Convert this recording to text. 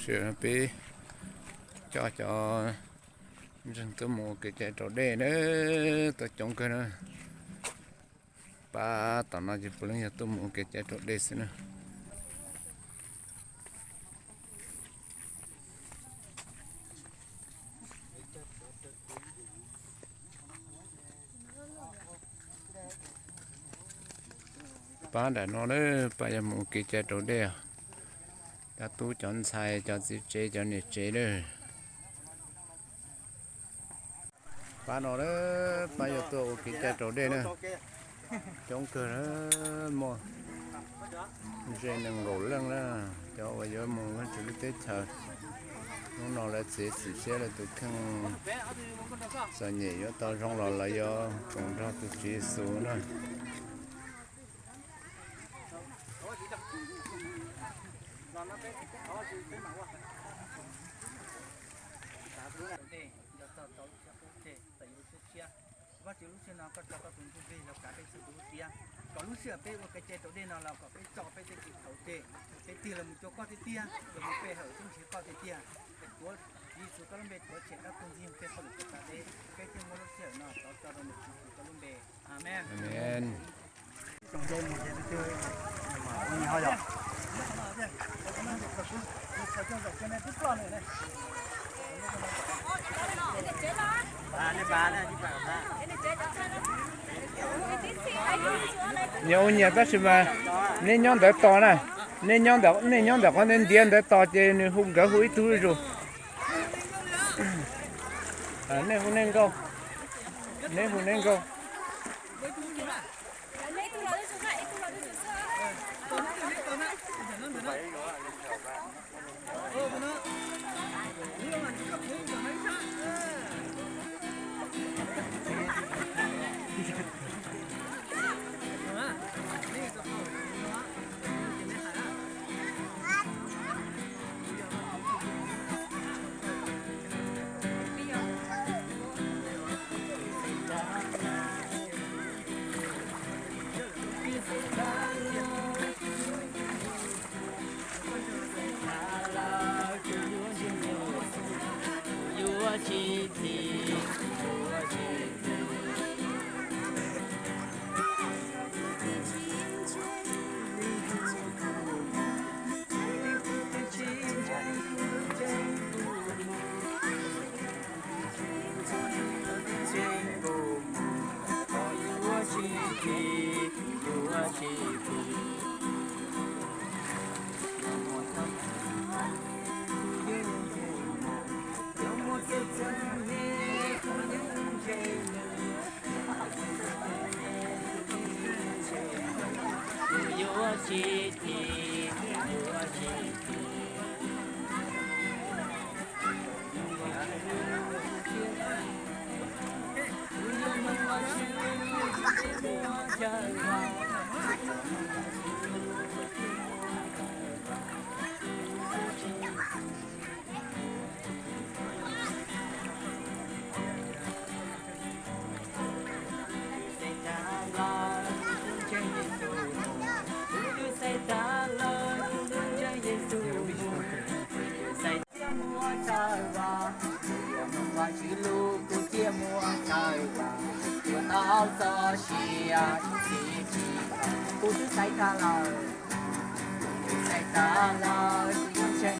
Peb coj cov ntseeg tuaj mus ua kev cai raus dej na, tau coob kawg na. Pab tom no ces puav leej yog tuaj mus ua kev cai raus dej xwb na. Pab nram no na, pab yog mus ua kev cai raus dej os. Cov tub cov ntxhais cov txiv tsev cov niam tsev na. Pab no na, pab yog tuaj ua kev cai raus dej na. Coob kawg na, muaj ze nees nkaum leej na, cov uas yuav mus Vajtswv lub teb chaws. Hnub no lawv txiav txim siab lawv tus kheej txom nyem yuav tau zoo los lawv yuav koom nrog tus Tswv Yexus na. Vajtswv, lub sij hawm no koj tso koj tus Ntsuj Plig los kav peb txhua tus lub siab, kom lub sij hawm peb ua kev cai raus dej no los kom peb tso peb tej kev txhaum tseg, peb tig los mus cuag koj tiag tiag, los mus pe hawm thiab nrhiav koj tiag tiag. Tuav Tswv Yexus koj lub npe tuav tshem txhua tus ntxiag peb qhov lwm tus txav deb, peb thiaj muab lub sij hawm no rov tso rau ntawm Tswv Yexus koj lub npe. Amees. Nyias ua nyias tab sis mas nej nyob ntawd tos na, nej nyob ntawm, nej nyob ntawm qhov ntiav ntawd tos ces nws hu, nkawd hu ib tug zuj zus. Nej hu nej nkauj, nej hu nej nkauj. Kuv twb xaiv tag lawm, kuv twb xaiv tag lawm, kuv yeej ntseeg